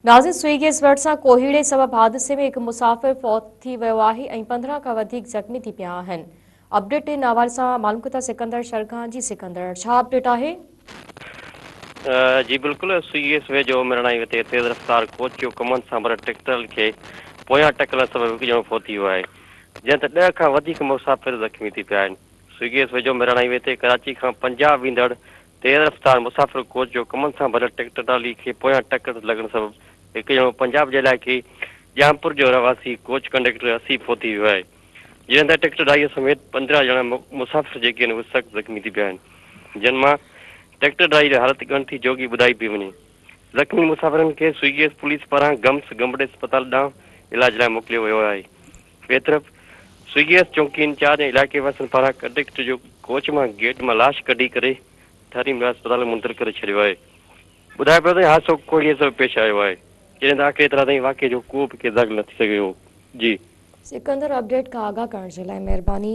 ناظرين سوئي گيس ڀرسان ڪوهيڙي سبب حادثي ۾ هڪ مسافر فوت ٿي ويو آهي ۽ 15 کان وڌيڪ زخمي ٿي پيا آهن. اپڊيٽ ان حوالي سان معلوم ڪندا سڪندر شرگان جي سڪندر ڇا اپڊيٽ آهي؟ جي بلڪل سوئي گيس ويجهو مرڻائي وتي تيز رفتار ڪوچ جو ڪمند سان ڀريل ٽريڪٽر کي پويان ٽڪرڻ سبب هڪ ڄڻو فوت ٿي ويو آهي جنهن ته ڏهه کان وڌيڪ مسافر زخمي ٿي پيا آهن. سوئي گيس ويجهو مرڻائي وتي ڪراچي کان پنجاب ويندڙ تيز رفتار مسافر ڪوچ جو ڪمند سان ڀريل ٽريڪٽر ٽرالي کي پويان ٽڪر لڳڻ سبب هڪ ڄڻو پنجاب جي علائقي ڄامپور جو رهواسي ڪوچ ڪنڊيڪٽر حسيب فوت ٿي ويو آهي جڏهن ته ٽريڪٽر ڊرائيور سميت 15 ڄڻا مسافر جيڪي آهن اهي سخت زخمي ٿي پيا آهن جن مان ٽريڪٽر ڊرائيور جي حالت ڳڻتي جوڳي ٻڌائي پئي وڃي زخمي مسافرن کي سوئي گيس پوليس پاران گمس گمبٽ اسپتال ڏانهن علاج لاء موڪليو ويو آهي ٻئي طرف سوئي گيس چونڪي انچارج ۽ علائقي واسين پاران ڪنڊيڪٽر جو ڪوچ مان گيٽ مان لاش ڪڍي ڪري ٺري ميان اسپتال ۾ منتقل ڪري ڇڏيو آهي. ٻڌايو پيو ته حادثو ڪوهيڙي سبب پيش آيو آهي جڏهن ته آخري اطلاع تائين واقعي جو ڪو به ڪيس داخل نه ٿي سگهيو هو. جي. سڪندر اپڊيٽ کان آگاهه ڪرڻ جي لاء مهرباني.